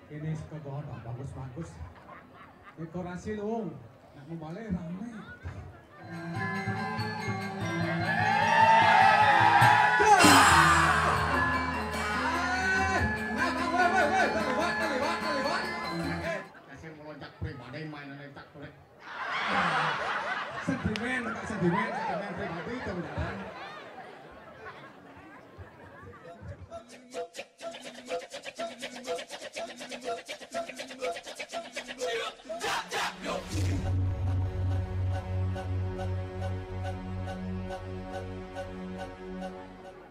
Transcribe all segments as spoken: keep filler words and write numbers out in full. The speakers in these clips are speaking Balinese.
Ini saka gong, bagus-bagus. Dekorasi luung. Nak mau balik rame. Nah, woi, woi, woi, terlibat, terlibat, terlibat. Eh, saya mau loncat pribadi mainan tak kulit. Sentimen, Kak, sentimen, sentimen pribadi, kemudian.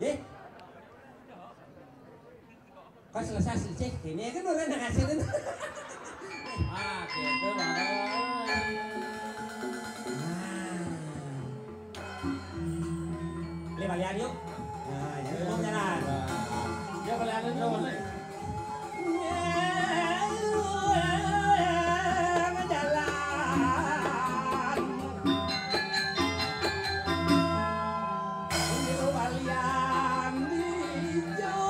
Eh, Pas selesai, selesai, ini kan orang nak kasih kan. Ah, gitu, Bang. Ah. Beli balian yuk. Nah, ya, kita mau jalan. Ya, balian yuk. Jalan. Ini balian hijau.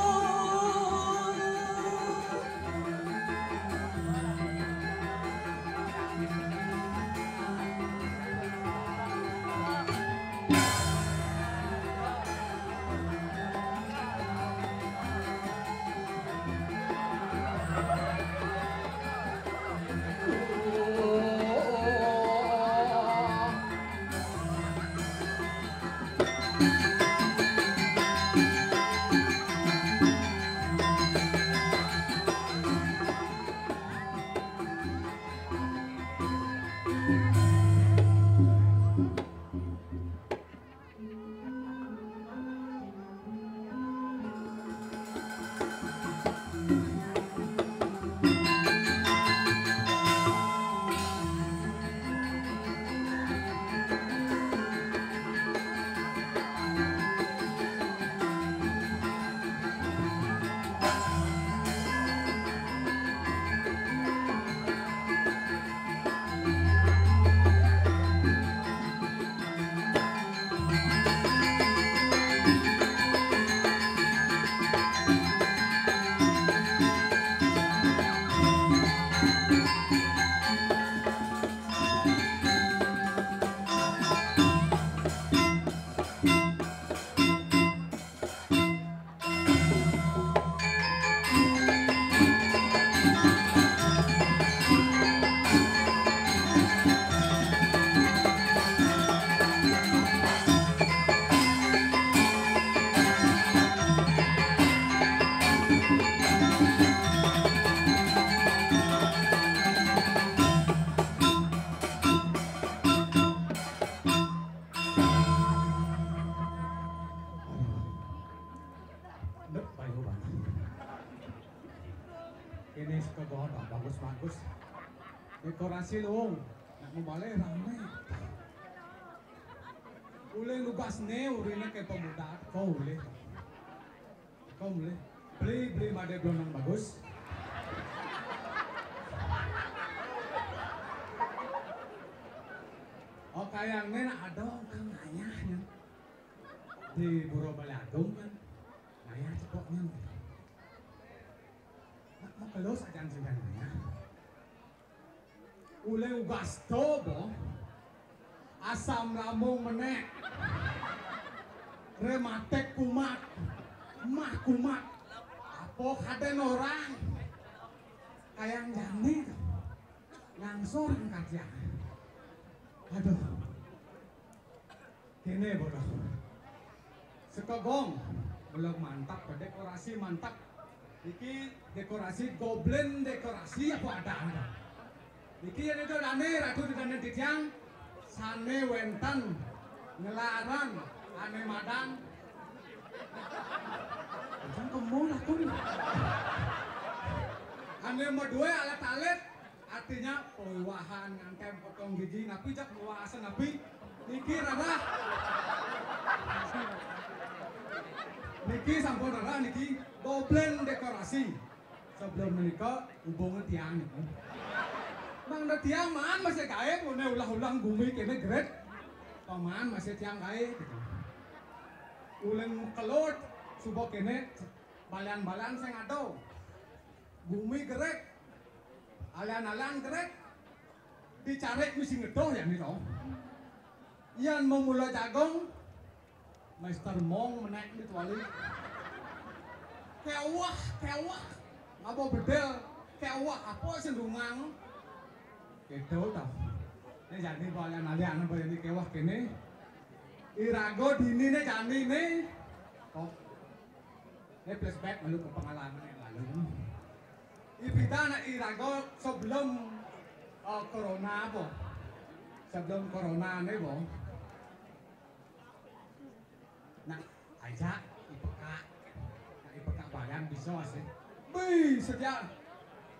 Nduk, payu banget. Ini saka gong, bagus-bagus. Dekorasi luung. Nak mau balik rame. Ulih nugas né, urine ke pemuda, kau ulih. Kau ulih. Beli, beli madé blonang bagus. Oh, kayang né nak ada kang ayah né. Di Pura Balé Agung kan. Ayah cepoknya. Nak mau kelos aja sing kan ayah. Ulih ugas to, boh. Asam lambung menek. Rematik kumat. Mah kumat. Apa kadén orang. Kayang jani to. Ngangsur angkat ya. Aduh. Kéné, bodoh. Saka gong, belum mantap, dekorasi mantap. Iki dekorasi goblin, dekorasi apa ada, ada. Iki yang itu dané, ratu di dané titiang, sané wénten ngelaran, ané madan. Jangan kemu lah, kun. Ané madué alit-alit, artinya, pawiwahan, ngantém, potong gigi, napi jak mawa asa napi? Niki rarah. Niki sampun rarah niki. Goblin dekorasi. Sebelum menika hubungan tiang niku. Mangda tiang maan masih gaé, ngene ulah-ulah gumi kene geret. Paman masih tiang gaé gitu. Uleng kelut suba kene balan-balan sing ada. Gumi gerek. Alian-alian kerik, dicarik mesti ngedoh ya nih toh. Yan mau mula jagung, Mister Mong menek nih tuali. Kewah, kewah. Apa bedel? Kewah apa sendungan? Gitu toh. Ini jadi alian-alian apa ini kewah kene. Irago dini nih jani nih. Kok ini flashback malu ke pengalaman yang lalu. Ibita nak irago sebelum eh, corona apa? Sebelum corona nih, Bang. Nak aja ipeka. Nak ipeka bayan bisa sih. Wih, setiap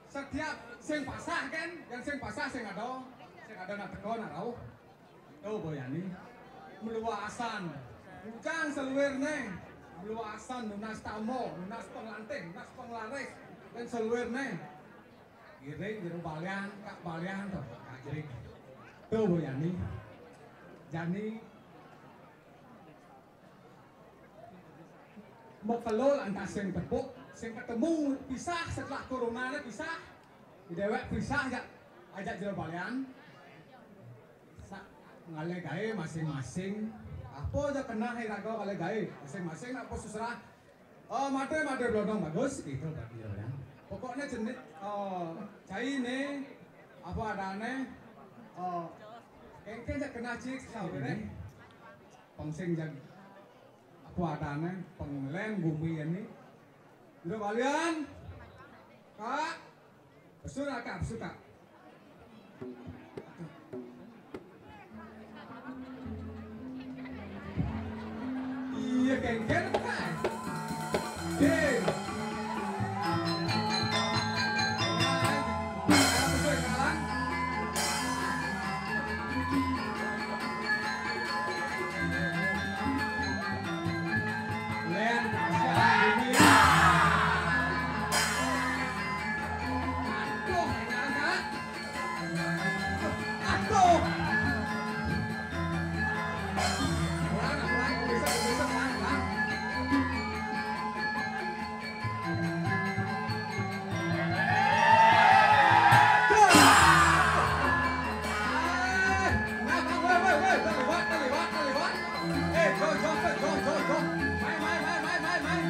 setiap sing pasah kan, yang sing pasah sing ada, sing ada nak teko nak rauh. Tuh Boyani, meluasan. Bujang seluirne, meluasan nunas tamo, nunas penglantih, nunas penglaris, dan seluirne. Giring jero balian, kak balian tuh, kak giring. Tuh Boyani, jani mau kelul antar sing tepuk, sing ketemu pisah setelah corona pisah, di dewek pisah ya, ajak jero balian. Sak ngalih gawe masing-masing. Apa aja kena iraga ngalih gawe masing-masing nak pos serah. Oh, mate mate blodong bagus gitu berarti ya. Pokoknya jenis oh, cai ne apa adane oh, kengkeng jak kena cik sawene. Pengsing jak apa adane penglen bumi ini. Udah balian. Kak, Besul, Kak, besul, Kak. Iya, kengken, Kak. Hei. Betul, Kak. Len, kasihan, ini. Aduh, enak, Kak. Aduh. Kurang, kurang, bisa, bisa, kurang, kurang. Aduh. Eh, nah, woi, woi, woi, terlibat, terlibat, terlibat. Eh, jauh, jauh, jauh, jauh, jauh. Mai, mai, mai, mai, mai, mai.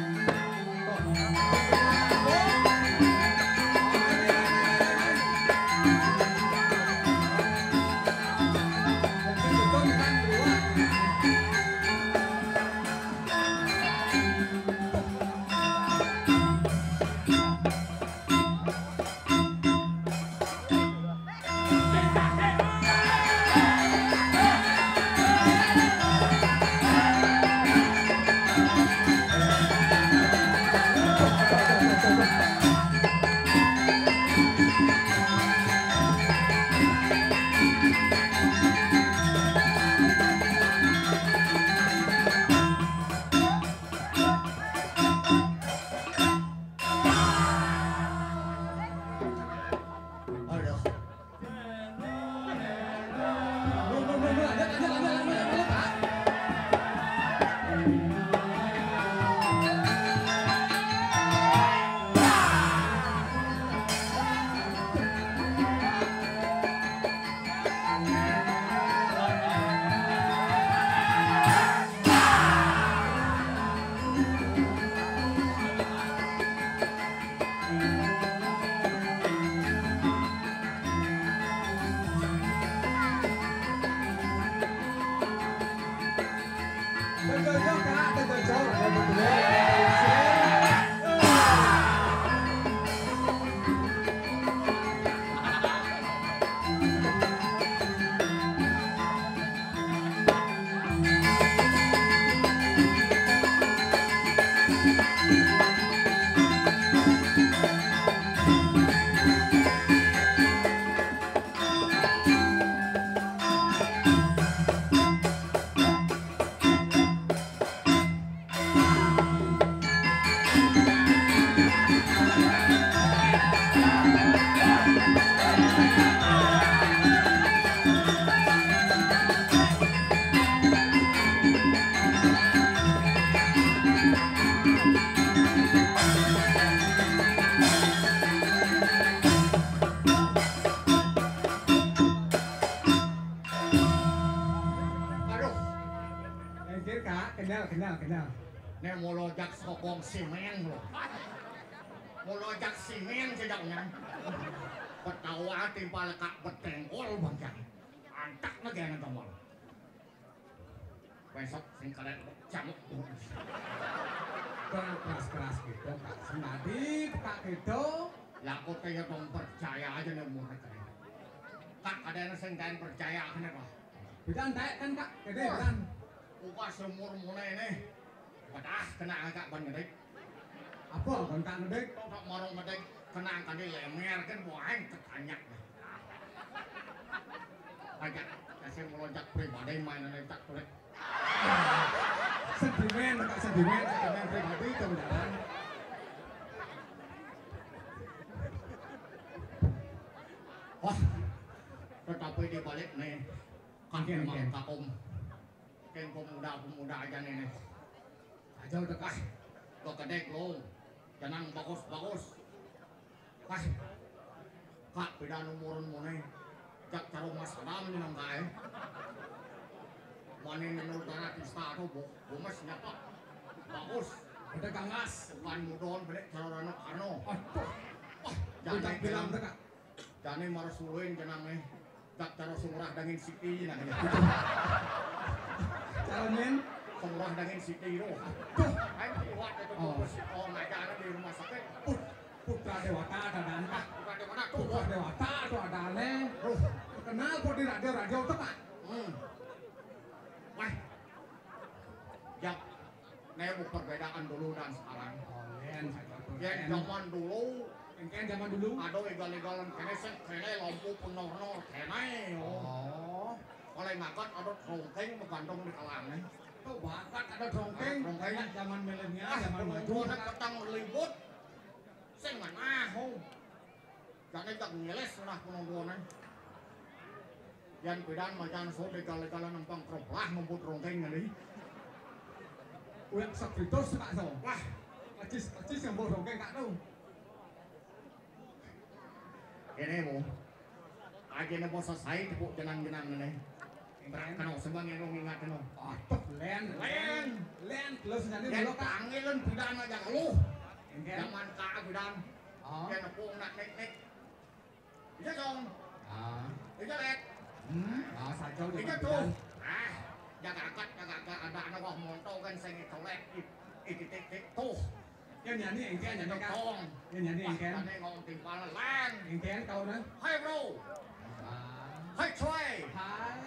Kenal, kenal. Né mula jak sokong simén lho. Mula jak simén sejak nyan. Petawa timpal kak betengkol bangkang. Antak negé nang gamel. Besok sing kerek jamuk. Jangan keras-keras gitu, Kak. Semadi, Kak, gitu. Lah, aku téh ya dong percaya aja né umur negé. Kak, ada yang sing kain percaya aja né, Pak. Bidan taek kan, Kak? Gedé, Bidan. Upah seumur muna ini. Pedah kena agak ban ngedik. Apa kon tak ngedik? Kok tak marung ngedik kena kali lemer kan buahan ketanyak. Agak kasih melonjak pribadi mainan tak kulit. Sentimen, Kak, sentimen, sentimen pribadi itu jalan. Wah, tetapi di balik nih, kan Oke, memang oke. Kaum Kén pemuda-pemuda aja né. Aja udah, Kak. Kok gedé lo. Jenang bagus-bagus. Kak. Kak, beda umuran muna. Jak caro Mas Adam jenang kaé. Mani nenul darah tista tuh, bu, bu Mas nyapa. Bagus. Udah kangas. Bukan mudon beli caro Rano Karno. Aduh. Wah, jangan bilang, bilang, Kak. Jani marasuluin jenang né. Jak caro sumurah dangin siki nah. Caro nyén? Sumurah dangin siki lo. Duh. Ayo kuat itu. Oh. Bagus. Oh, naik anak di rumah sakit. Put-, Putra Dewata ada dan. Ah, bukan di mana tuh? Putra Dewata tuh ada né. Duh. Kenal kok di radio-radio tuh, Pak? Hmm. Wah. Jak. Né, bu, perbedaan dulu dan sekarang. Oh, lén, saya tuh, yén lén. Zaman dulu, engkén zaman dulu. Ada égal-égalan kéné, sing kéné lampu penornor kéné, oh. Oh. Kalau ngakat ada trongkéng menggantung di kalangnya. Tuh, bakat ada trongkéng. Ada trongkéng. Zaman milenial, ah, zaman maju. Penontonnya petang ribut. Sing mana, oh. Jani jak ngilis nah penontoné. Yén pidan macan so égal-égalan nempang krop lah ngemput rongkéng kali. Uyak sepitus, Kak, so. Wah. Ajis, ajis ngemput rongkéng, Kak, tuh. Ini, Bu. Aja né basa sai tepuk jenang-jenang né. Kena sembang yang ngingat no. Aduh, lén. Lén. Lén, terus jadi lén, mulo, Kak. Panggilan pidan aja lu. Engkén. Zaman Kak pidan. Oh. Dia nepung nak nek-nek. Iya, Cong. Ah. Iya, Lek. Hmm. Ah, saja udah. Iya, tuh. Ah, jaga angkat, jaga angkat, ada anak wah monto kan saya ngecolek. Iki tik tik tuh. Yang nyanyi engkén, nyanyi, Kak. Tong. Yang nyanyi engkén. Wah, tadi ngomong timpal, Leng. Engkén kau nah. Hai, bro. Ah. Hai, coy. Hai.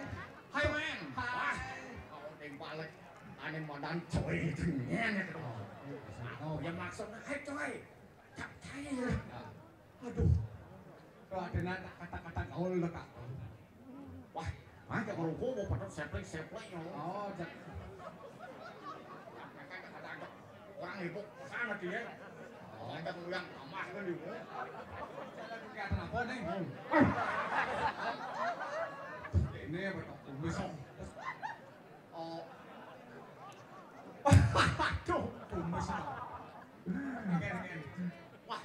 Hai, men. Hai. Wah, ngomong timpal. Ane madan coy itu nyen ya. Oh. Oh, ya maksudnya, hai, coy. Cak cair. Aduh. Kalau ada nak kata-kata gaul dah, Kak. Wah, mah, cak rokok mau pada seplek-seplek, ya. Oh, cak. Orang ibu sana dia. Oh. Ada yang tambah kan, ibu. Jalan ke atas apa, nih? Hmm. Ini apa, Kak? Kumis. Oh. Aduh, kumis. Engkén, engkén. Wah,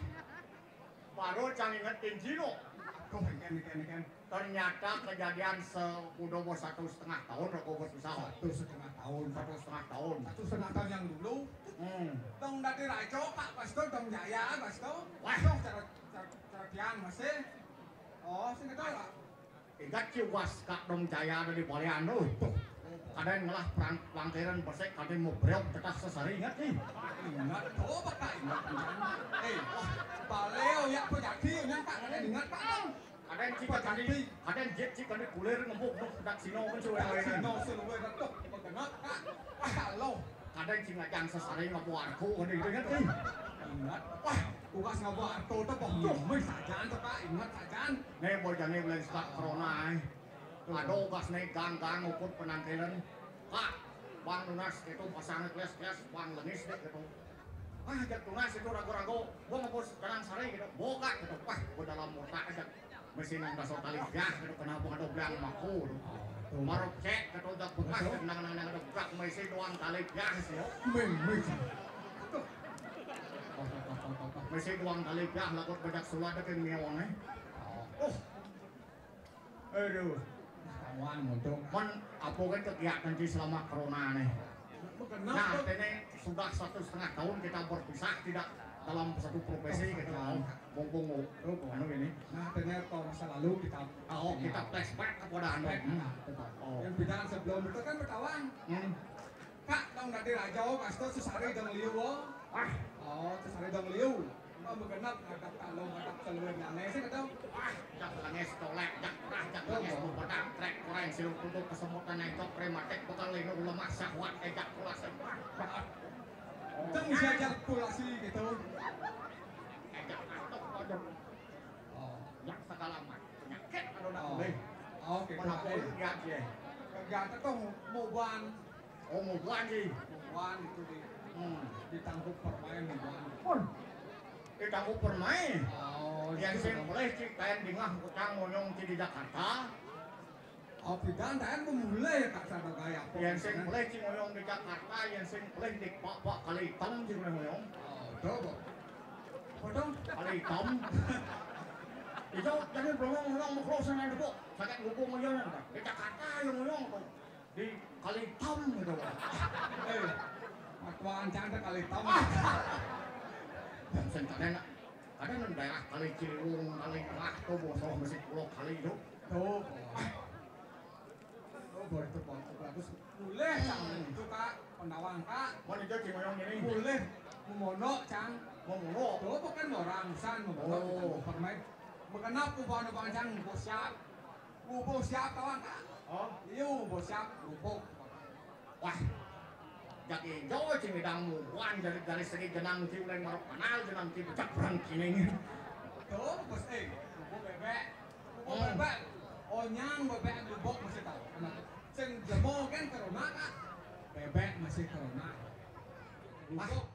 baru cang inget Tinjino. Aduh, engkén, engkén, engkén. Ternyata kejadian se-, udah mau satu setengah tahun, aku buat usaha. Satu setengah tahun. Satu setengah tahun. Satu setengah tahun yang dulu. Hmm. Dong dari Rajo, Pak, pas itu, Dong Jaya, pas itu. Wah. Dong, cara, cara, cara pian masih. Oh, sing ketol, Pak. Ingat ki was Kak Dong Jaya ada di Balian tuh. Kadén ngelah perang, pelangkiran besek, kadén mau breok tetah sesari, ingat ki? Ingat, oh, Pak, ingat. Eh, wah, baleo ya, Pak Jati, ingat, Pak, kadén ingat, Pak. Kadén cik, Pak Jati, kadén jet cik, kadén kulir ngempuk, tuh, dak sino, kan, suwe, suwe, kan. Sino, suwe, tuh, Pak, ingat, Pak. Wah, halo. Kadén cing ngajang sesari ngapa warko, kadén gitu, ingat ki? Ingat. Wah, tugas ngapa warko tuh, Pak. Tuh, mih sajan tuh, Pak, ingat sajan. Nih, bojane belain sekat corona, eh. Tuh. Aduh, pas nih gang-gang ukut penampilan. Pak, Bang Nunas itu pasangnya kelas-kelas, Bang Lenis deh gitu. Ah, jak Nunas itu ragu-ragu. Gua mau bos jalan sari gitu. Boga gitu. Wah, gua dalam murta aja. Mesin yang dasar tali biah gitu. Kenapa ada biang maku? Tuh. Baru cek gitu, jak bekas. Betul. Nang, nang, nang, ada bekas. Mesin doang tali biah sih, yo. Ming, ming. Mesin doang tali biah, lagut bajak sulat deh, kayak miong, eh. Oh. Aduh. Kawan untuk. Men, apa kan kegiatan di selama corona nih? Nah, ini sudah satu setengah tahun kita berpisah, tidak dalam satu profesi gitu. Bong-bong, anu ini. Nah, ini atau masa lalu kita, oh, kita flashback kepada anu. Flashback, hmm. Nah, betul. Oh. Yang bidan sebelum itu kan Betawi. Hmm. Kak, tong dadi raja, oh, kasih tau sesari dong liu, oh. Ah. Oh, sesari dong liu. Mau begenap, ngadap talung, ngadap seluruh nane sih, kata. Ah, jak langis tolek, jak perah, jak langis bubedang, trek, koreng, siluk tutup, kesemutan, encok, rematik, bekal linu, lemah, syahwat, ejakulasi. Wah, wah. Itu mesti ejakulasi gitu. Ejak atok, aduh. Oh. Yang segala macam penyakit, aduh, nak boleh. Oh, gitu. Mana boleh, ya, ya. Kerja itu tuh mau ban. Oh, mubuhan, Ji. Mubuhan itu di, hmm, di Tangkup Permai, mubuhan. Pun. Di Tangkup Permai. Oh, yén sing pelih, Ci, taén dingeh ku cang ngoyong, Ci, di Jakarta. Oh, pidan taén ku mulih, Kak, sado gaya apa? Yén sing pelih, Ci, ngoyong di Jakarta, yén sing pelih di Pak, Pak Kali Item, Ci, ngoyong. Oh, betul, Pak. Betul. Kali Item. Ijo, jadi belum ngoyong, makhluk sana depok. Sakit ngupung aja, nah. Di Jakarta yang ngoyong, tuh. Di Kali Item gitu. Eh, matuan cang téh Kali Item. Ah. Yang sing kadang, kadang nang daerah Kali Ciliwung, Kali Tengah tuh, bosok masih pulau Kali itu. Tuh. Tuh, boleh tuh, Pak. Bagus. Boleh, Cang. Hmm. Itu, Kak. Pendawang, Kak. Mana dia, Cing Oyong ini? Boleh. Memono, Cang. Memono? Tuh, bukan orang, san, memono. Oh. Kita mau permai. Mengenal, Pak, Cang, bos siap. Bubuk siap, kawan, Kak? Oh? Iya, bubuk siap, bubuk. Wah, jaki jauh, Ci, midang mubuhan, dari, dari segi jenang, Ci, uleng marok kenal, jenang, Ci, becak berang kining. Tuh, bos, eh, bubuk bébék. Bubuk bébék. Onyang bébék, bubuk masih tahu. Sing jemo kan corona, Kak. Bébék masih corona. Bubuk.